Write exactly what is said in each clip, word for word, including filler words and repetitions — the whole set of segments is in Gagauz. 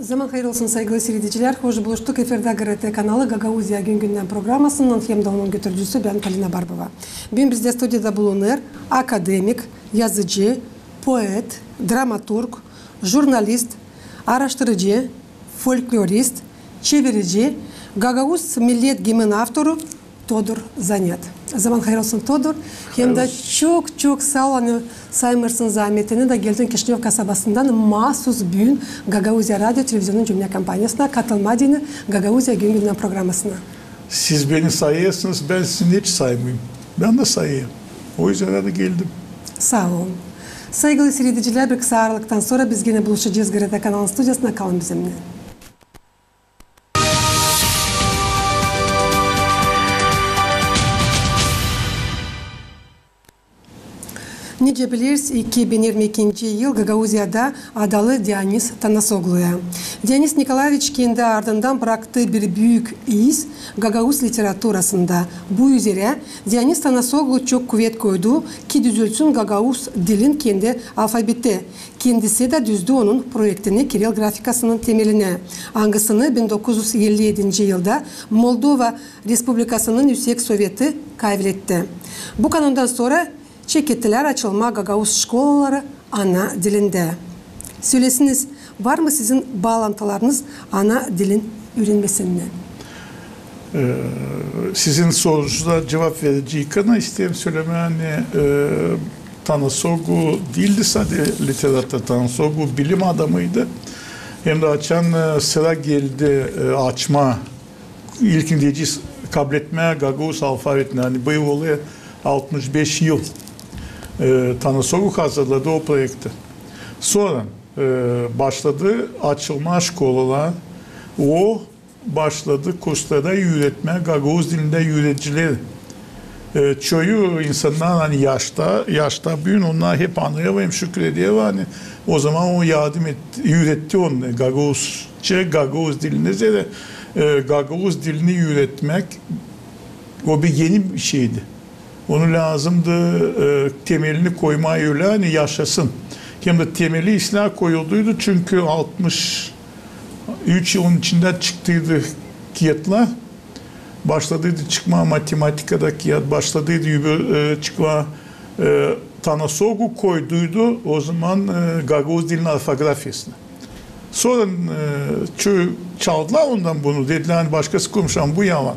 Zaman hayır olsun, saygılı siiredicilär. Hoş buluştuk. Efirdä GRT kanalı, Gagauziya gün-gündän programasının hem dä onun götürücüsü bän, Polina Barbova. Büün bizdä studiyada bulunêr akademik, yazıcı, poet, dramaturg, jurnalist, aaraştırıcı, folklorist, çevirici, gagauz millet gimnin avtoru Todur Zanet. Zaman hayır olsun, Todur. Hem dä çok-çok saa ol, ani saymêêrsın zaametini da geldin Kişinöv kasabasından maasuz büün Gagauziya radio televizionun cümnä kompaniyasına katılmaa deyni Gagauziya gün-gündän programasına. Siz beni sayêrsınız, bän sizi hiç saymayım. Bän dä sayêrım. O üzerä dä geldim. Saa olun. Saygılı siiredicilär, bir kısa aralıktan sora biz genä buluşacez GRT kanalın studiyasında. Kalın bizimnän. Nicä bilersiniz, iki bin irmi ikinci yıl Gagauziyada adalı Dionis Tanasogluya. Dionis Nikolaeviç kendi ardından braktıı bir büük iz gagauz literaturasında. Bu üzerä Dionis Tanasoglu çok kuvet koydu, ki düzülsün gagauz dilin kendi alfabeti. Kendisi dä düzdü onun proektini kiril grafikasının temelinä, angısını bin dokuz üz elli edinci yılda Moldova Respublikasının Üüsek Soveti kaybletti. Bu kanundan sora çekettilär açılmaa gagauz şkolaları ana dilindä. Söläsiniz, var mı sizin baalantılarınız ana dilin üürenmesinnän? E, sizin sorunuza cuvap verecäyim, isteerim sölemää, ani, e, Tanasoglu diildi sade literator, Tanasoglu bilim adamıydı. Hem dä açan, e, sıra geldi, e, açmaa, ilkin deyecez, kabletmää gagauz alfabetini, ani bu yıl olêr altmış beş yıl, e, Tanasoglu hazırladı o proekti. Sora, e, başladı açılmaa şkolalar, o başladı kursları üüretmää gagauz dilindä üüredicileri. E, çoyu insannar, ani yaşta, yaşta büün, onnar hep anêêrlar hem şükür ederlär, ani o zaman o yardım etti, üüretti onu gagauzça, gagauz dilini üzerä, e, gagauz dilini üüretmäk, o bir eni bir şeydi. Onu lääzımdı, e, temelini koymaa ölä, ani yaşasın. Hem dä temeli islää koyulduydu, çünkü altmış üç yılın içindä çıktıydı kiyatlar. Başladıydı çıkmaa matematikada kiyat, başladıydı, e, çıkmaa, e, Tanasoglu koyduydu o zaman, e, gagauz dilinin orfografiyasını. Sora, e, çoyu çaldılar ondan bunu, dedilär, ani başkası koymuş, ama bu yalan.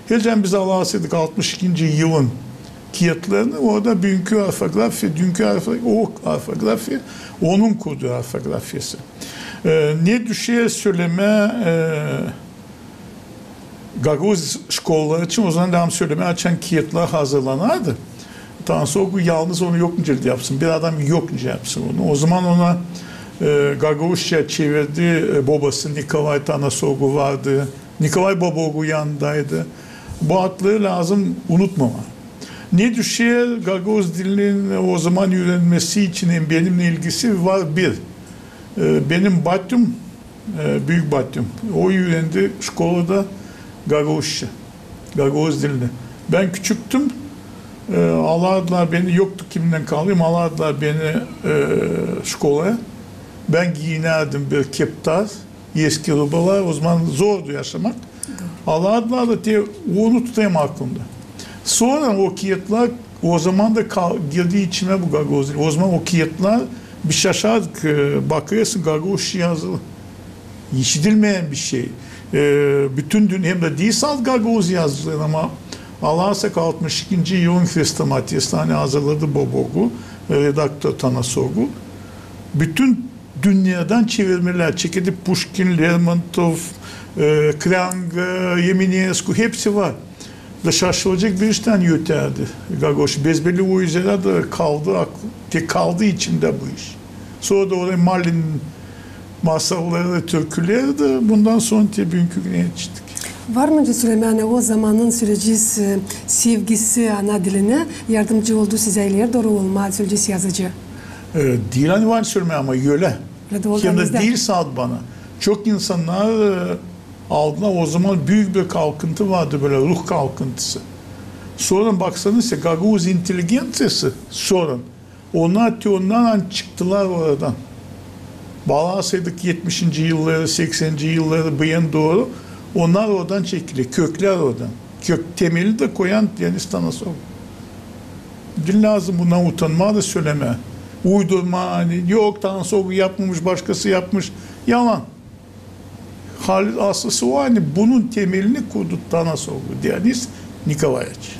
Helecän biz alarsaydık altmış ikinci yılın kiyatlarını, orada büünkü orfografiya, düünkü orfografiya, o orfografiya, onun kurdu orfografiyası. E, ne düşer sölemää, e, gagauz şkolaları için, o zaman lääzım sölemää, açan kiyatlar hazırlanardı. Tanasoglu yalnız onu yok nicä yapsın, bir adam yok nicä yapsın onu. O zaman ona, e, gagauzça çevirdi, e, bobası Nikolay Tanasoglu vardı. Nikolay Boboglu yanındaydı. Bu adları lääzım unutmamaa. Ne düşer gagauz dilinin o zaman üürenmesi için hem benimnän ilgisi var bir. E, benim batüm, e, büük batüm, o üürendi şkolada gagauzça, gagauz dilini. Bän küçüktüm, e, alardılar beni, yoktu kimindän kalayım, alardılar beni, e, şkolaya. Bän giinärdim bir keptar, eski rubalar, o zaman zordu yaşamak. Alardılar da te, onu tutêrım aklımda. Sora o kiyatlar, o zaman da kal-, girdi içimä bu gagauz dili. O zaman o kiyatlar, biz şaşardık, e, bakêrsın, gagauzça yazılı. İşidilmeyän bir şey. E, bütün dünnä, hem dä diil salt gagauz yazıcıların, ama alarsak altmış ikinci yılın hrestomatiyasını, ani hazırladı Boboglu, e, redaktor Tanasoglu. Bütün dünnedän çevirmelär, çekedi Puşkin, Lermontov, e, Kreangă, e, Eminescu, hepsi var. Da şaşılacek bir iş, ani ötärdi gagauz. Bezbelli o üzerä dä kaldı, ak-, te kaldı içimdä bu iş. Sora da orayı Malin masalları, türküleri dä, bundan sora te büünkü günä etiştik. Var mı sölemää, ani o zamanın, söleyecez, e, sevgisi ana dilinä yardımcı oldu sizä ileri dooru olmaa, söleyecez, yazıcı? E, diil ani var sölemää, ama ölä. Ölä dä oldu. Hem dä diil salt bana. Çok insannar, e, aldılar, o zaman büük bir kalkıntı vardı, bölä ruh kalkıntısı. Sora baksanıza, gagauz inteligenţiyası, sora, onnar te onnar ani çıktılar oradan. Balarsaydık etmişinci yılları, sekseninci yılları bu yana dooru, onnar oradan çekiler, köklär oradan. Kök temeli dä koyan Dionis Tanasoglu. Diil lääzım bundan utanmaa da sölemää. Uydurmaa, ani yok, Tanasoglu yapmamış, başkası yapmış. Yalan. Hal-, aslısı o, ani bunun temelini kurdu Tanasoglu Dionis Nikolaeviç.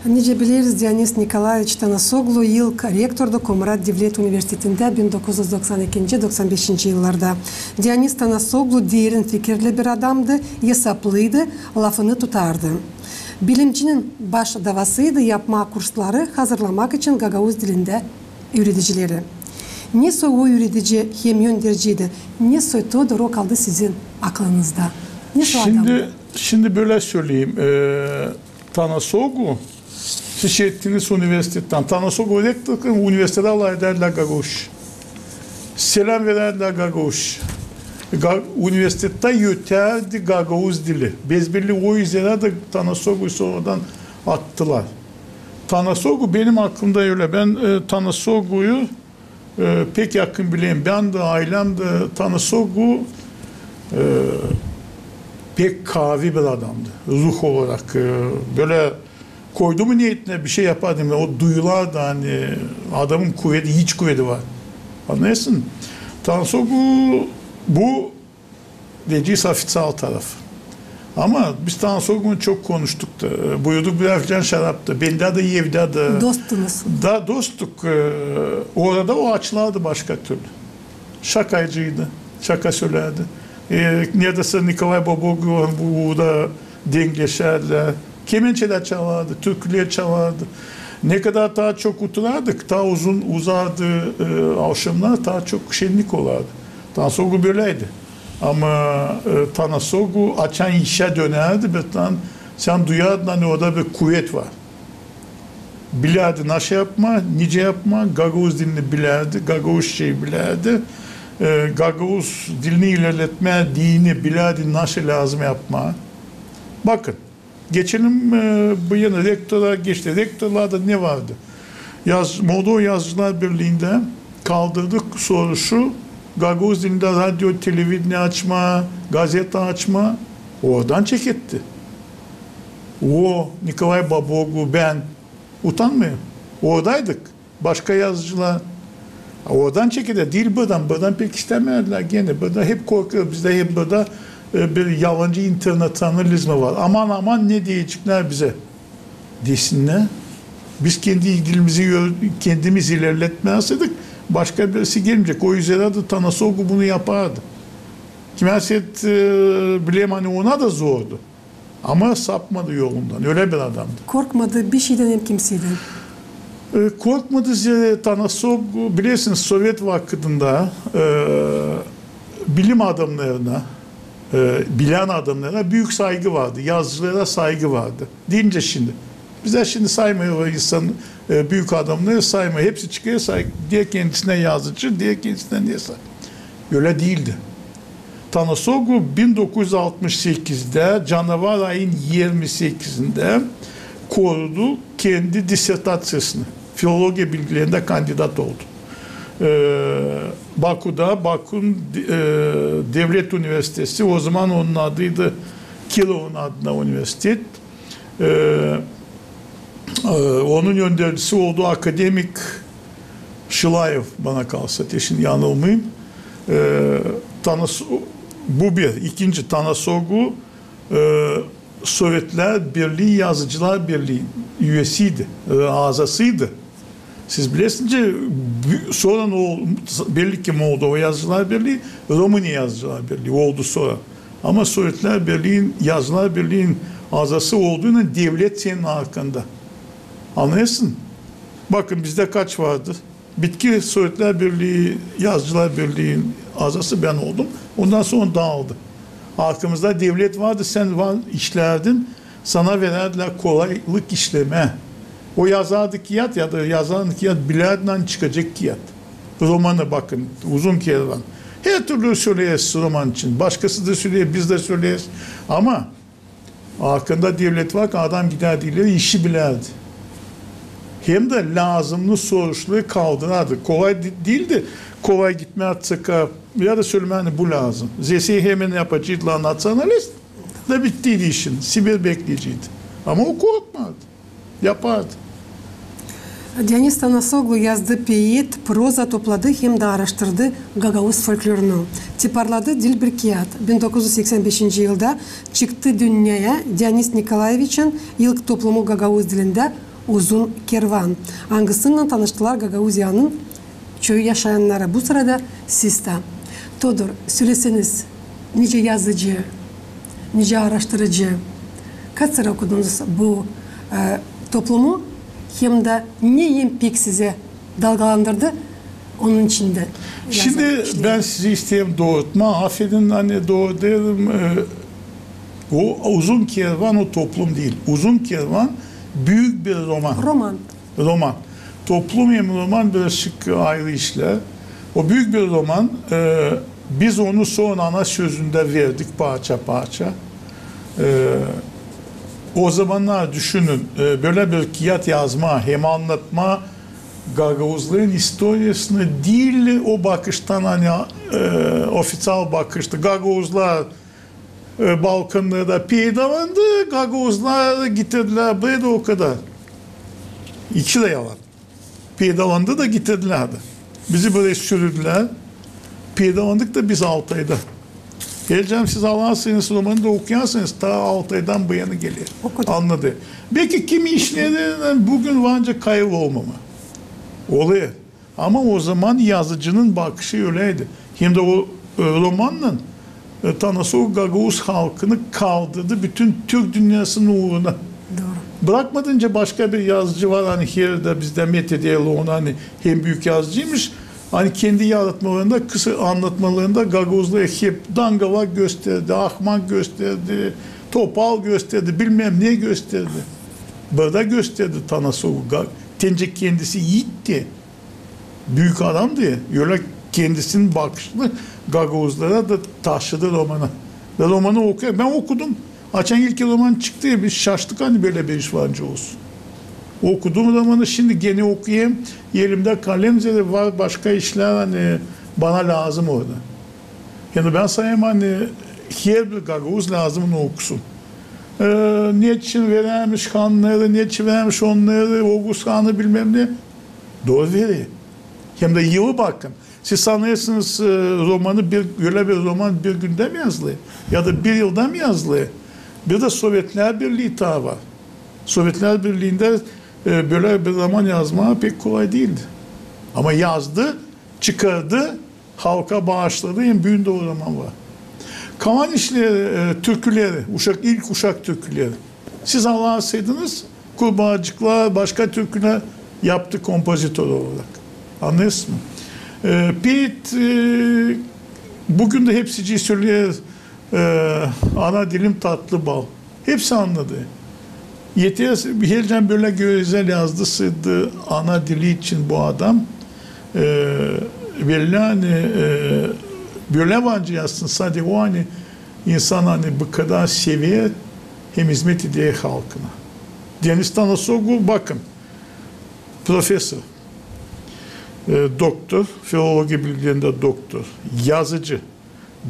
Nicä bileriz, Dionis Nikolaeviç Tanasoglu ilk rektordu Komrat devlet universitetindä bin dokuz üz doksan ikinci, doksan beşinci yıllarda. Dionis Tanasoglu derin fikirli bir adamdı, esaplıydı, lafını tutardı. Bilimcinin baş davasıydı yapmaa kursları hazırlamak için gagauz dilindä üüredicileri. Ne soy o üüredici hem önderciydi, ne soy todur o kaldı sizin aklınızda? Ne soy adamdı? Şindi, şindi bölä söleyim. E, Tanasoglu, siz şeettiniz universitettän. Tanasoglu rektor, universitetä alay edärdilär gagauz. Selam verärdilär gagauz. Ga-, universitettän ötärdi gagauz dili. Bezbelli o üzerä dä Tanasogluyu sonradan attılar. Tanasoglu benim aklımda ölä. Bän, e, Tanasogluyu, e, pek yakın bilerim. Bän dä, aylem dä Tanasoglu, e, pek kaavi bir adamdı. Ruh olarak, e, bölä koydu mu niyetinä, bişey yapardı. O duyulardı, ani adamın kuvedi, iç kuvedi var. Annêêrsın? Tanasoglu bu deyecez ofiţial tarafı. Ama biz Tanasogluylan çok konuştuk da, e, buyurduk birär filan şarap da. Bendä dä, evdä dä. Dosttunuz. Da dosttuk. E, orada o açılardı başka türlü. Şakacıydı, şaka sölärdi. E, neredäsä Nikolay Baboglu bu uurda denkleşärdilär. Kemençä dä çalardı, türkülär çalardı. Ne kadar taa çok oturardık, taa uzun uzardı, e, avşamnar, taa çok şennik olardı. Tanasoglu böläydi. Ama, e, Tanasoglu açan işä dönärdi, bir tan-, sän duyardın, ani orada bir kuvet var. Bilärdi, naşey yapmaa, nicä yapmaa, gagauz dilini bilärdi, gagauzçayı bilärdi. E, gagauz dilini ilerletmää deyni bilärdi, naşey lääzım yapmaa. Bakın, geçelim, e, bu yana rektora geçti. Rektorlarda ne vardı? Yaz-, Moldova Yazıcılar Birliindä kaldırdık soruşu, gagauz dilindä radio, televidenie açmaa, gazeta açmaa. Oradan çeketti. O, Nikolay Baboglu, bän utanmêêrım. Oradaydık. Başka yazıcılar. Oradan çekeder, diil buradan. Buradan pek istämärdilär genä. Burada hep korkuyor. Bizdä hep burada, e, bir yalancı internaţionalizma var. Aman, aman, ne deyeceklär bizä. Desinnär. Biz kendi dilimizi yö-, kendimiz ilerletmeyäseydik, başka birisi gelmeyecek. O üzerä dä Tanasoglu bunu yapardı. Kimsä, e, bilerim, ani ona da zordu. Ama sapmadı yolundan. Ölä bir adamdı. Korkmadı bişeydan hem kimseydän. E, korkmadı ze-, Tanasoglu, bilersiniz, sovet vakıdında, e, bilim adamnarına, e, bilän adamnara büük saygı vardı, yazıcılara saygı vardı. Deyni şindi. Bizlär şindi saymêêrız insan, e, büük adamnarı saymêêrız. Hepsi çıkêr, say-, deer kendisinä yazıcı, deer kendisinä nesä. Ölä diildi. Tanasoglu bin dokuz üz altmış sekizdä, canavar ayın irmi sekizindä korudu kendi disertaţiyasını. Filologiya bilgilerindä kandidat oldu. E, Bakuda, Bakun, e, devlet universiteti, o zaman onun adıydı, Kirovun adına universitet. E, e, onun öndercisi oldu akademik Şılaev, bana kalsa, te şindi yanılmayım. E, Tanas-, bu bir. İkinci, Tanasoglu, e, Sovetlär Birlii, Yazıcılar Birlii üyesiydi, e, azasıydı. Siz bilersiniz ki, bü-, sora o, belli ki Moldova Yazıcılar Birlii, Romıniya Yazıcılar Birlii oldu sora. Ama Sovetlär Birliin, Yazıcılar Birliin azası olduunnan devlet senin arkanda. Annêêrsın? Bakın, bizdä kaç vardı? Bitki Sovetlär Birlii, Yazıcılar Birliin azası bän oldum. Ondan sora daaldı. Arkamızda devlet vardı, sän var, işlärdin, sana verärdilär kolaylık işlemää. O yazardı kiyat ya da yazan kiyat, bilärdin, ani çıkacek kiyat. Romanı bakın, Uzun kervan. Her türlü söleeriz roman için. Başkası da söleer, biz dä söleeriz. Ama arkanda devlet var, adam gidärdi ileri, işi bilärdi. hem dä lääzımnı soruşları kaldırardı. Kolay di-, diildi, kolay gitmää ţıkar ya da sölemää, ani bu lääzım. Zerä hemen yapacıydılar naţionalist, da bittiydi işin. Sibir bekleyeceydi. Ama o korkmardı. Yapardı. Dionis Tanasoglu yazdı peet, proza topladı hem dä aaraştırdı gagauz folklorunu. Tiparladı dil bir kiyat. Bin dokuz üz seksän beşinci yılda çıktı dünneyä Dionis Nikolaeviçin ilk toplumu gagauz dilindä Uzun kervan, angısınnan tanıştılar Gagauziyanın çoyu yaşayannarı, bu sırada siz dä. Todur, söleseniz, nicä yazıcı, nicä aaraştırıcı, kaç sıra okudunuz bu, e, toplumu, hem dä ne en pek sizi dalgalandırdı onun içindä? Şindi bän sizi isteerim doorutmaa, afedin, ani dooru deerim, e, o Uzun kervan o toplum diil. Uzun kervan büük bir roman. Roman. Roman. Toplum hem roman birazcık ayrı işlär. O büük bir roman, e, biz onu sora ana sözündä verdik parça-parça. E, o zamannar, düşünün, e, bölä bir kiyat yazmaa hem annatmaa gagauzların istoriyasını diil o bakıştan, ani, e, ofiţial bakışta gagauzlar e, Balkannarda peydalandı, gagauzlar getirdilär buraya da o kadar. İki dä yalan. Peydalandı da getirdilär dä. Bizi buraya sürüdülär. Peydalandık da biz Altayda. Geleceğim, siz alarsanız, romanı da okuyarsanız, taa Altaydan bu yana geler. O kadar. Annadı. Belki kimi işleri büün varınca kayıp olmama. Olêr. Ama o zaman yazıcının bakışı öleydi. Hem dä o, e, romannan, e, Tanasoglu gagauz halkını kaldırdı bütün türk dünnäsinin uuruna. Dooru. Brakmadı nicä başka bir yazıcı var, ani her dä bizdä met ederlär onu, ani en büük yazıcıymış. Ani kendi yaratmalarında, kısa annatmalarında gagauzları hep dangalak gösterdi, ahmak gösterdi, topal gösterdi, bilmäm ne gösterdi. Burada gösterdi Tanasoglu, ga-, te nicä kendisi yiitti. Büük adamdı. Ölä kendisinin bakışını gagauzlara da taşıdı romana. Ve romanı okuyor. Bän okudum. Açan ilk roman çıktı, biz şaştık, ani bölä bir iş var nicä olsun. Okudum romanı, şindi genä okuyêrım. Elimdä kalem, zerä var başka işlär, ani bana lääzım orada. Yani bän sayêrım, ani herbir gagauz lääzım onu okusun. E, neçin verärmiş hannarı, neçin verärmiş onnarı, Oguz hanı bilmäm ne. Dooru verer. Hem dä yılı bakın. Siz sanêrsınız, e, romanı bir, ölä bir roman bir gündä mi yazılêr? Ya da bir yılda mı yazılêr? Bir dä Sovetlär Birlii taa var. Sovetlär Birliindä, e, bölä bir roman yazmaa pek kolay diildi. Ama yazdı, çıkardı, halka baaşladı, hem büün dä o roman var. Kalan işleri, e, türküleri, uşak, ilk uşak türküleri. Siz alarsaydınız, Kurbaacıklar, başka türkülär yaptı kompozitor olarak. Annêêrsınız mı? E, peet, e, büün dä hepsicii söleer, e, ana dilim tatlı bal. Hepsi annadı. Yeter, helicän bölä gözäl yazdıysaydı ana dili için bu adam, e, bellä, ani, e, bölä var nicä yazsın, sade o, ani insan, ani bu kadar sever hem izmet eder halkına. Dionis Tanasoglu, bakın, profesor, e, doktor, filologiya bilgilerindä doktor, yazıcı,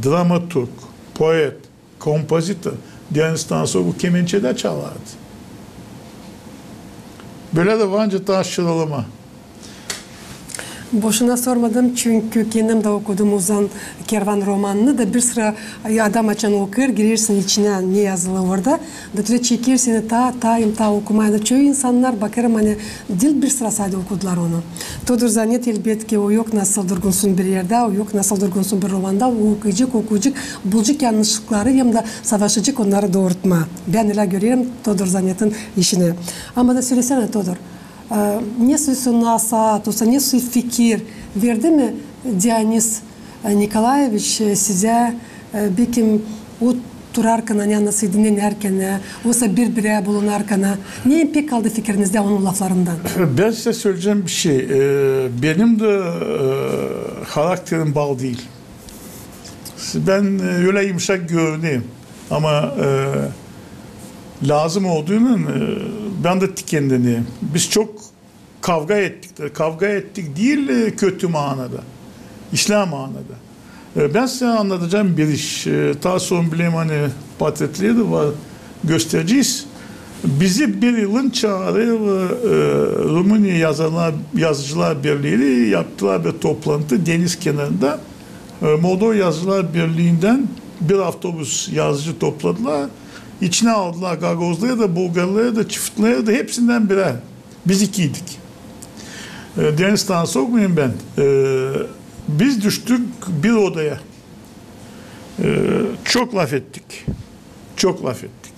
dramaturg, poet, kompozitor. Dionis Tanasoglu kemençedä çalardı. Bölä dä var nicä taa şıralama. Boşuna sormadım, çünkü kendim dä okudum Uzun kervan romanını da, bir sıra, e, adam açan okuyêr, girersin içinä, ne yazılı orada. Da tütä çeker seni taa, taa hem taa okumaya. Da çoyu insannar, bakêrım, ani diil bir sıra sade okudular onu. Todur Zanet, elbetki, o yok nasıl durgunsun bir erdä, o yok nasıl durgunsun bir romanda, o okuyacek, okuyacek, bulacek yannışlıkları hem dä savaşacek onnarı doorutmaa. Bän ölä görerim Todur Zanetin işini. Ama da sölesänä, Todur, e, ne soy sona saat, osa ne soy fikir verdi mi Dionis, e, Nikolaeviç, e, sizä, e, bekim o oturarkan, ani annasaydı, nenärkän, e, osa bir-birä bulunarkan, e, ne pek kaldı fikirinizdä onun laflarından? Bän sizä söleyecäm bir şey. E, benim dä, e, harakterim bal diil. Bän, e, ölä yımşak görünerim. Ama, e, lääzım olduundan, e, bän dä tikendenerim. Biz çok kavga ettik. Kavga ettik diil, e, kötü manada. İslää manada. E, bän sizä annadacam bir iş. E, taa sora bilmeerim, ani portretleri dä var, gösterecez. Bizi bir yılın çaarêr, e, Rumıniya Yazarlar, Yazıcılar Birlii, yaptılar bir toplantı deniz kenarında. E, Moldova Yazıcılar Birliindän bir avtobus yazıcı topladılar. İçinä aldılar gagauzları da, bulgarları da, çiftlääri dä, hepsindän birär. Biz ikiydik. E, Deniz Tanasoglu hem bän. E, biz düştük bir odaya. E, çok lafettik. Çok lafettik.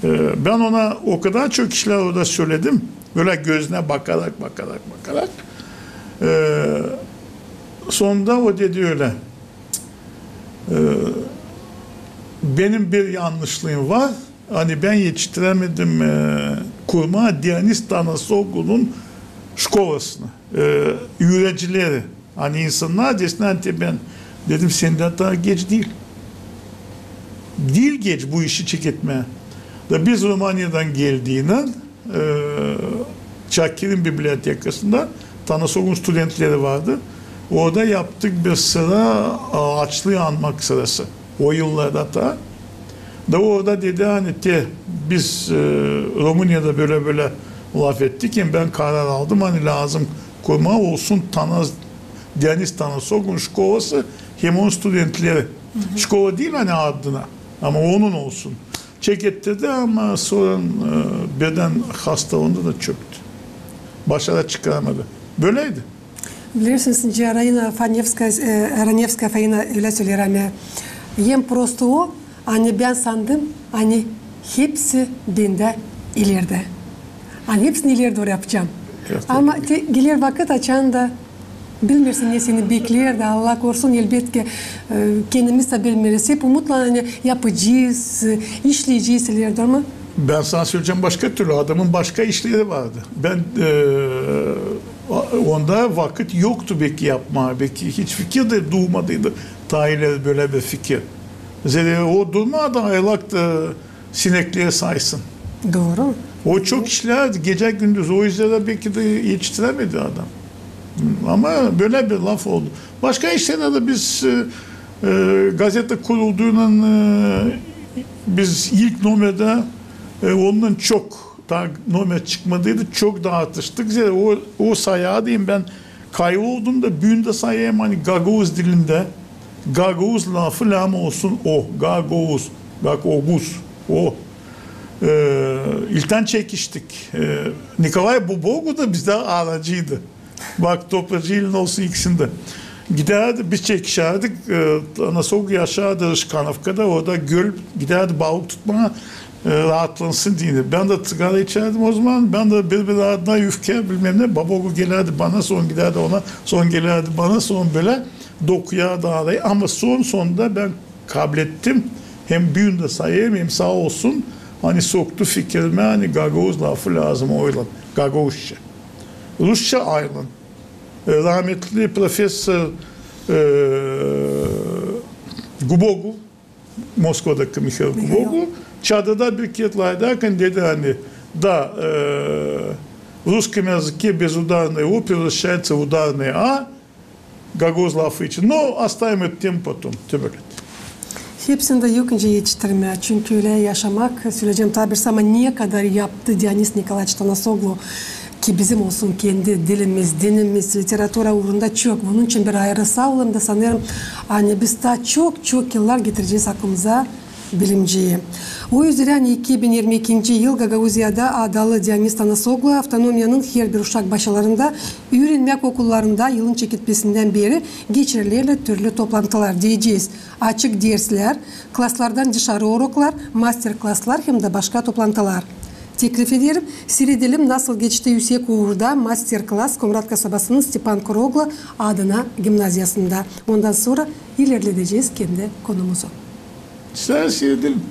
E, bän ona o kadar çok işlär orada söledim. Bölä gözünä bakarak, bakarak, bakarak. E, sonunda o dedi ölä: E, benim bir yannışlıım var. Ani bän etiştirämedim, e, kurmaa Dionis Tanasoglunun şkolasını, e, üürecileri. Ani insannar desin, ani bän dedim, sendän taa geç diil. Diil geç bu işi çeketmää. Da biz Rumıniyadan geldiynän, e, Çakirin bibliotekasında Tanasoglunun studentleri vardı. Orada yaptık bir sıra, a, açlıı anmak sırası. O yıllarda taa. Da orada dedi, ani te biz, e, Rumıniyada bölä-bölä lafettik, hem bän karar aldım, ani lääzım kurmaa olsun Tanas-, Dionis Tanasoglunun şkolası hem onun studentleri. Şkola diil, ani adına, ama onun olsun. Çekettirdi, ama sora, e, beden hastalandı da çöktü. Başa da çıkaramadı. Böläydi. Bilersiniz, nicä Raina Fanevskaya, e, Ranevskaya Faina ölä söleer, ani hem prosto o, ani bän sandım, ani hepsi bendä ilerdä. Ani hepsini ileri dooru yapacam. Ama te geler vakıt, açan da bilmeersin, ne seni bekleer, da Allah korusun, elbetki, e, kendimiz dä bilmeeriz. Hep umutlan, ani yapacez, e, işleyecez ileri dooru, ama bän sana söleyecäm başka türlü. Adamın başka işleri vardı. Bän, e, onda vakıt yoktu beki yapmaa, beki hiç fikir dä duumadıydı taa ileri bölä bir fikir. Zerä o durmaadı aylakta sinekleri saysın. Dooru. O çok işlärdi gecä-gündüz. O üzerä dä beki dä etiştirämedi adam. Ama bölä bir laf oldu. Başka işlerdä dä biz, e, e, gazeta kurulduundan, e, biz ilk nomerdä, e, ondan çok, taa nomer çıkmadıydı, çok daraatlaştık. Zerä o, o sayardı, hem bän kayı oldum da büün dä sayêrım, ani gagauz dilindä gagauz lafı lääzım olsun o. Gagauz, gagauz, o. E, ilktän çekiştik. E, Nikolay Bobogu da bizdä aracıydı. Bak, topracı elin olsun ikisindä. Gidärdi, biz çekişärdik, e, Tanasoglu yaşardı Şkanovkada, orada göl, gidärdi balık tutmaa, e, raatlansın deyni. Bän dä ţigara içärdim o zaman, bän dä bir-bir adına üfke, bilmäm ne, Bobogu gelärdi bana, sora gidärdi ona, sora gelärdi bana, sora bölä dokuyardı arayı. Ama sora, sonunda bän kablettim, hem büün dä sayêrım, hem saa olsun, ani soktu fikirimä, ani gagauz lafı lääzım oylan, gagauzça. Rusça aylan. E, rahmetli professor, e, Gubogu, Moskvadakı Mihail Gubogu, çadırda bir kerä laylarkan dedi, ani, da, e, в русском языке безударное у превращается в ударное а, gagauz lafı için. Но оставим эту тему потом. Te bölä. Hepsini dä yok nicä etiştirmää, çünkü ölä yaşamak, söleyecäm taa bir, ama ne kadar yaptı Dionis Nikolaiç Tanasoglu, ki bizim olsun kendi dilimiz, dinimiz, literatura uurunda çok. Bunun için bir ayırı saa olun da sanêrım, ani biz taa çok-çok yıllar getirecez aklımıza bilimciyi. O üzerä, ani iki bin irmi ikinci yıl Gagauziyada adalı Dionis Tanasoglu avtonomiyanın herbir uşak başalarında üürenmäk okullarında yılın çeketmesindän beeri geçirilerlär türlü toplantılar, deyecez. Açık derslär, klaslardan dışarı uroklar, master-klaslar hem dä başka toplantılar. Teklif ederim, siiredelim, nasıl geçti üüsek uurda master-klas Komrat kasabasının Stepan Kuroglu adına gimnaziyasında. Ondan sora ilerledecez kendi konumuzu. Sää siiredelim.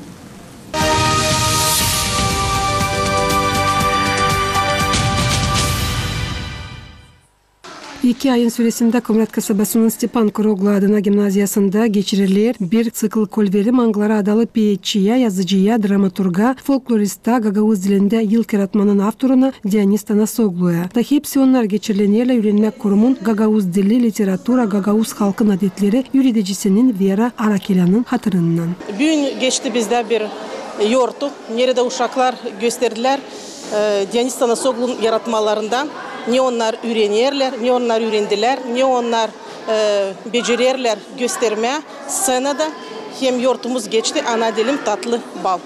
İki ayın süresindä Komrat kasabasının Stepan Kuroglu adına gimnaziyasında geçiriler bir ţikl kolverim, angıları adalı peetçiyä, yazıcıya, dramaturga, folklorista, gagauz dilindä ilk yaratmanın avtoruna Dionis Tanasogluya. Da hepsi onnar geçirilenerlär üürenmäk kurumun gagauz dili, literatura, gagauz halkın adetleri üüredicisinin Vera Arakelânın hatırından. Büün geçti bizdä bir yortu, neredä uşaklar gösterdilär e, Dionis Tanasoglunun yaratmalarından, ne onnar üürenerlär, ne onnar üürendilär, ne onnar e, becererlär göstermää sţenada. Hem yortumuz geçti "Ana dilim tatlı bal".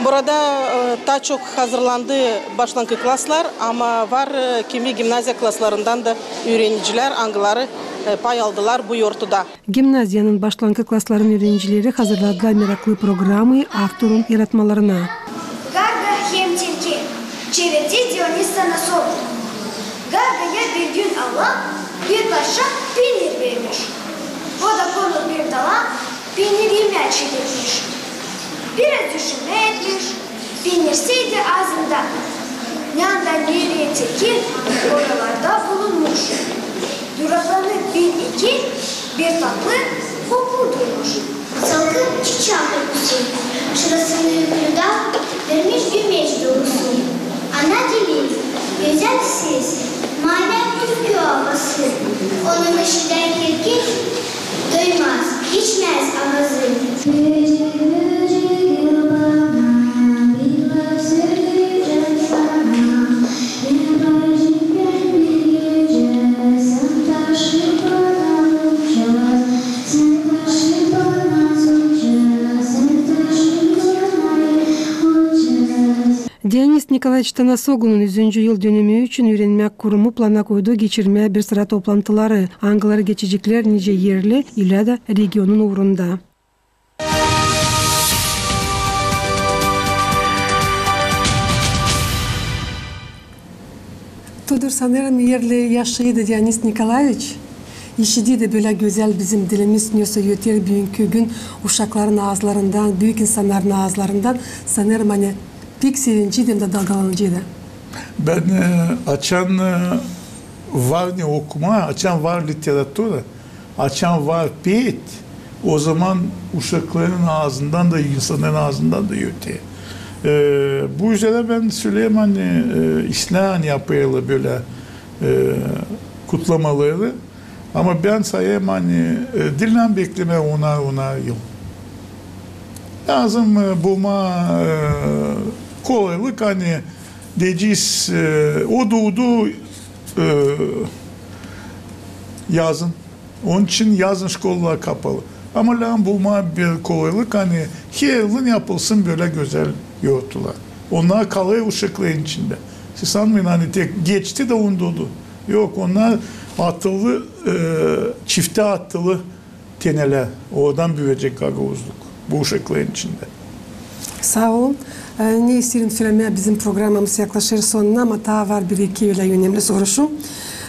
Burada e, taa çok hazırlandı başlankı klaslar, ama var e, kimi gimnaziya klaslarından da üürenicilär, angıları e, pay aldılar bu yortuda. Gimnaziyanın başlankı klasların üürenicileri hazırladılar meraklı programayı avtorun yaratmalarına. Garga hem tilki. Çevirdi Dionis Tanasoglu. Gargaya bir gün Allah bir parça penir vermiş. O da konur bir dala, penir yemää çekmiş. Biraz düşünmä etmiş, penir seydi aazında. Nända nereyi tilki oralarda bulunmuş. Duraklanıp bir-iki, bir tatlı koku duymuş. Salkın çiçää kokusu, şurasını üklü dal vermiş gümäş dolusu. Ana dili, gözäl ses, manevi türkü avası. Onu işidän herkez doymaz, geçmäz avazı. Böcek, böcek, yıl bana, bir laf söleyecäm sana. Bän bacık, bän bir gecä, sän taşıp bana uçarsın, sän taşıp bana uçarsın, sän taşıp bana uçarsın. Dionis Nikolaeviç Tanasoglunun üzüncü yıl dönümü için üürenmäk kurumu plana koydu geçirmää bir sıra toplantıları, angıları geçeceklär nicä erli, ilä dä regionun uurunda. Tudur, sanêrım, erli yaşêêrdı Dionis Nikolaeviç. İşitti dä bölä gözäl bizim dilimiz nesoy öter büünkü gün uşakların aazlarından, büük insannarın aazlarından, sanêrım, ani pek sevineceydi hem dä dalgalanaceydı. Bän, e, açan, e, var ne okumaa, açan var literatura, açan var peet, ozaman uşakların aazından da, insannarın aazından da öter. E, bu üzerä bän söleerim, ani, e, islää yapayla bölä, e, kutlamaları. Ama bän sayêrım, ani, e, diil lääzım beklemää onar, onar yıl. Lääzım, e, bulmaa, e, kolaylık, ani deyecez, e, o duudu, e, yazın. Onun için yazın şkolalar kapalı. Ama lääzım bulmaa bir kolaylık, ani her yılın yapılsın bölä gözäl yortular. Onnar kalêr uşakların içindä. Siz sanmayın, ani tek geçti dä unudu. Yok, onnar atılı, e, çiftä atılı tenelär. Oradan büüyecek gagauzluk bu uşakların içindä. Saa olun. E, ne isteerim sölemää, bizim programamız yaklaşêr sonuna, ama taa var bir-iki ölä önemli soruşum.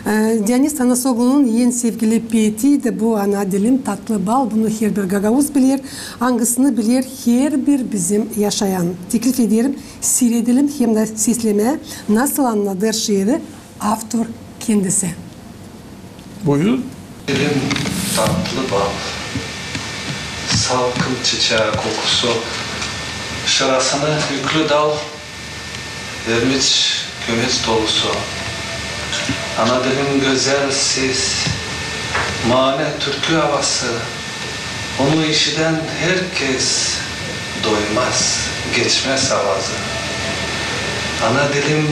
E, Dionis Tanasoglunun en sevgili peeti dä bu "Ana dilim tatlı bal". Bunu herbir gagauz biler, angısını biler herbir bizim yaşayan. Teklif ederim, siiredelim hem dä seslemää, nasıl annadêr şiiri avtor kendisi. Buyurun. Dilim tatlı bal, salkım çiçää kokusu, şırasını üklü dal vermiş gümäş dolusu. Ana dilim gözäl ses, manevi türkü avası, onu işidän herkez doymaz, geçmäz avazı. Ana dilim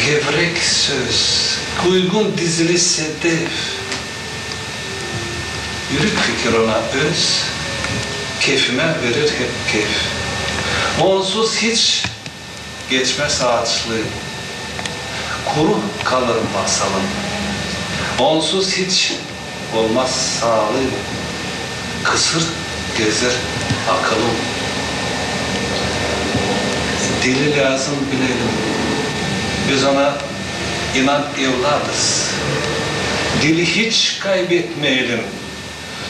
gevrek söz, uygun dizili sedef. Ürük fikir ona öz, kefimä verir hep kef. Onsuz hiç geçmäz aaçlıı, kuru kalır masalım. Onsuz hiç olmaz saalıı, kısır gezer akılım. Dili lääzım bilelim, biz ona inan evladız. Dili hiç kaybetmeyelim,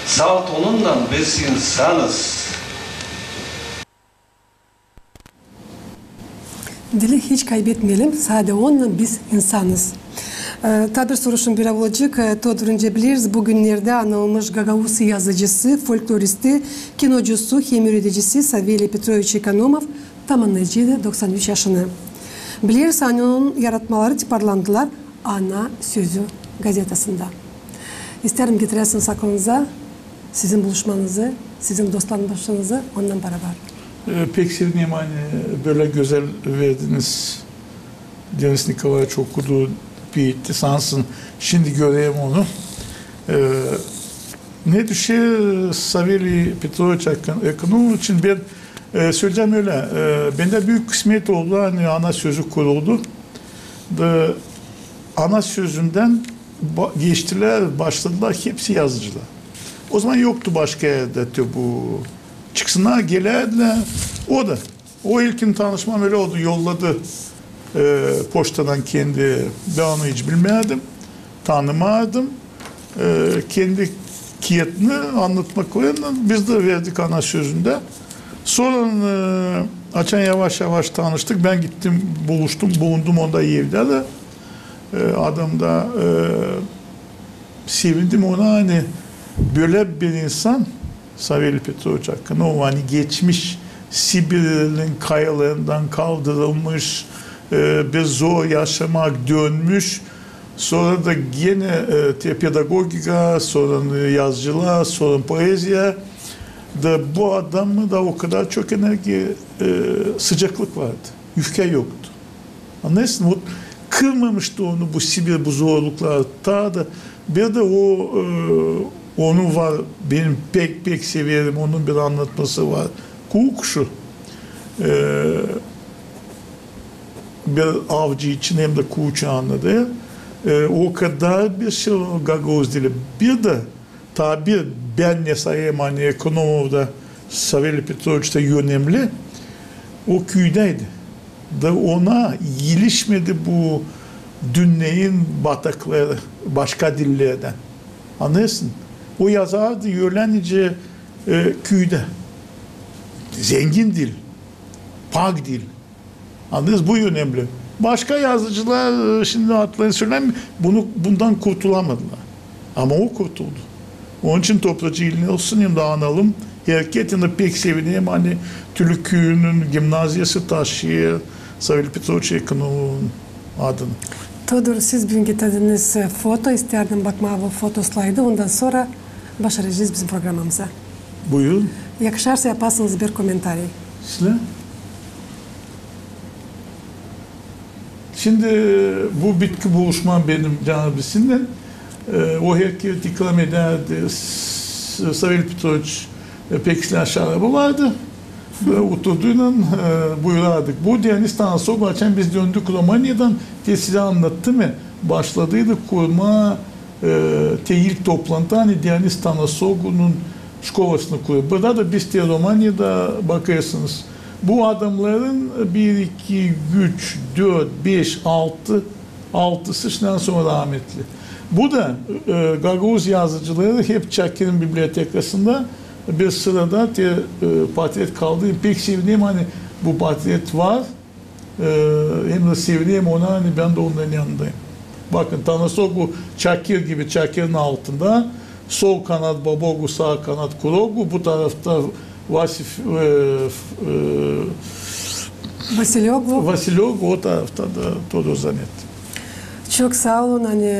salt onunnan biz insanız. Dili hiç kaybetmeyelim, sade onunnan biz insanız. E, taa bir soruşum bölä olacek. E, Todur, öncä bileriz, bu günnerdä anılmış gagauz yazıcısı, folkloristi, kinocusu hem üüredicisi Savelii Petroviç Ekonomov tamannayacaktı doksan üç yaşını. Bileriz, ani onun yaratmaları tiparlandılar "Ana sözü" gazetasında. İstärin getiräsiniz aklınıza sizin buluşmanızı, sizin dostlanmışınızı onunnan barabar. E, pek sevinerim, ani bölä gözäl verdiniz. Denis Nikolaeviç okudu, biitti, sansın. Şindi görerim onu. E, ne düşer Savelii Petroviç Ekon-, Ekonomov için, bän, e, söleyecäm ölä. E, bendä büük kısmet oldu, ani "Ana sözü" kuruldu. Da "Ana sözündän" ba-, geçtilär, başladılar hepsi yazıcılar. O zaman yoktu başka erdä te bu çıksınnar, gelärdilär. O da, o ilkin tanışmam ölä oldu, yolladı, e, poştadan kendi, bän onu hiç bilmärdim, tanımardım. E, kendi kiyatını, annatmaklarını biz dä verdik "Ana sözündä". Sora, e, açan yavaş-yavaş tanıştık, bän gittim, buluştum, bulundum onda evdä dä. E, adam da, e, sevindim ona, ani bölä bir insan, Savelii Petroviç Ekonomov, ani geçmiş Sibirlerin kayalarından kaldırılmış, e, bir zor yaşamak, dönmüş, sora da genä, e, te pedagogika, sora yazıcılıa, sora poeziya. Da bu adamda o kadar çok energiya, e, sıcaklık vardı, üfkä yoktu. Annêêrsın, вот, kırmamıştı onu bu Sibir, bu zorluklar. Taa da bir dä o, e, onun var, benim pek, pek severim, onun bir annatması var. Kuu kuşu. E, bir avcı için hem dä kuu kuşu annadı. E, o kadar bir şey gagauz dili. Bir dä taa bir, bän ne sayêrım, ani Ekonomov da, Savelii Petroviç ta önemli, o küüdäydi. Da ona ilişmedi bu dünneyin batakları başka dillerdän. Annêêrsın? O yazardı ölä nicä, e, küüdä. Zengin dil, pak dil. Annêêrsın, bu önemli. Başka yazıcılar, e, şindi adlarını sölemeyim, bunu, bundan kurtulamadılar. Ama o kurtuldu. Onun için toplacı ilini olsun hem dä analım. Herkerä pek sevinerim, ani Tülüküyünün gimnaziyası taşıyêr Savelii Petroviç Ekonomovun adını. Todur, siz büün getirdiniz, e, foto, istärdim bakmaa bu foto slaydı, ondan sora başaracez bizim programamıza. Buyurun. Yakışarsa, yapasınız bir komentariy. Sizlär? Şindi bu bitki buluşmam benim canım bilsinnän. E, o herkerä ikram edärdi. S-, Savelii Petroviç, e, pek islää şarabı vardı. Ve oturduynnan, e, buyurardık. Bu Dionis Tanasoglu, açan biz döndük Romaniyadan, te sizä annattım ya, başladıydı kurmaa, e, te ilk toplantı, ani Dionis Tanasoglunun şkolasını kuruyor. Burada da biz te Romaniyada bakêrsınız. Bu adamnarın bir, iki, üç, dört, beş, altı, altısı şindän sora rahmetli. Bu da, e, gagauz yazıcıları hep Çakirin bibliotekasında bir sırada te, e, portret kaldı. Pek sevinerim, ani bu portret var. E, hem dä sevinerim ona, ani bän dä onnarın yanındayım. Bakın, Tanasoglu Çakir gibi, Çakirin altında. Sol kanat Baboglu, saa kanat Kuroglu, bu tarafta Vasif, e, e, Vasiloglu. Vasiloglu, o tarafta da Todur Zanet. Çok saa olun, ani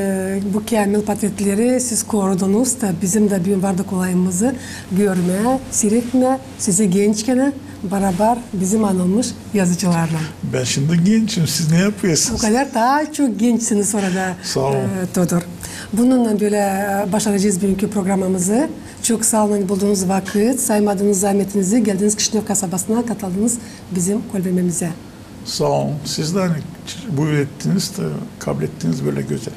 bu käämil portretleri siz korudunuz da bizim dä büün vardı kolayımızı görmää, siiretmää sizi gençkenä barabar bizim anılmış yazıcılarlan. Bän şindi gençim, siz ne yapêrsınız? O kadar taa çok gençsiniz orada, e, Todur. Saa olun. Bununnan bölä, e, başaracez büünkü programamızı. Çok saa olun, ani buldunuz vakıt, saymadınız zaametinizi, geldiniz Kişinöv kasabasına, katıldınız bizim kolbememizä. Saa olun. Siz dä, ani buyur ettiniz dä kablettiniz bölä gözäl.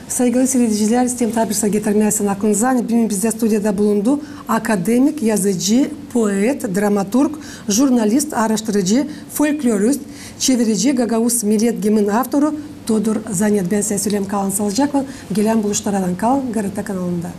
Saygılı siiredicilär, isteerim taa bir şey getirmää sizin aklınıza, ani büün bizdä studiyada bulundu akademik, yazıcı, poet, dramaturg, jurnalist, aaraştırıcı, folklorist, çevirici, gagauz millet gimnin avtoru Todur Zanet. Bän sizä söleerim, kalın saalıcaklan, gelän buluşmadan kalın GRT kanalında.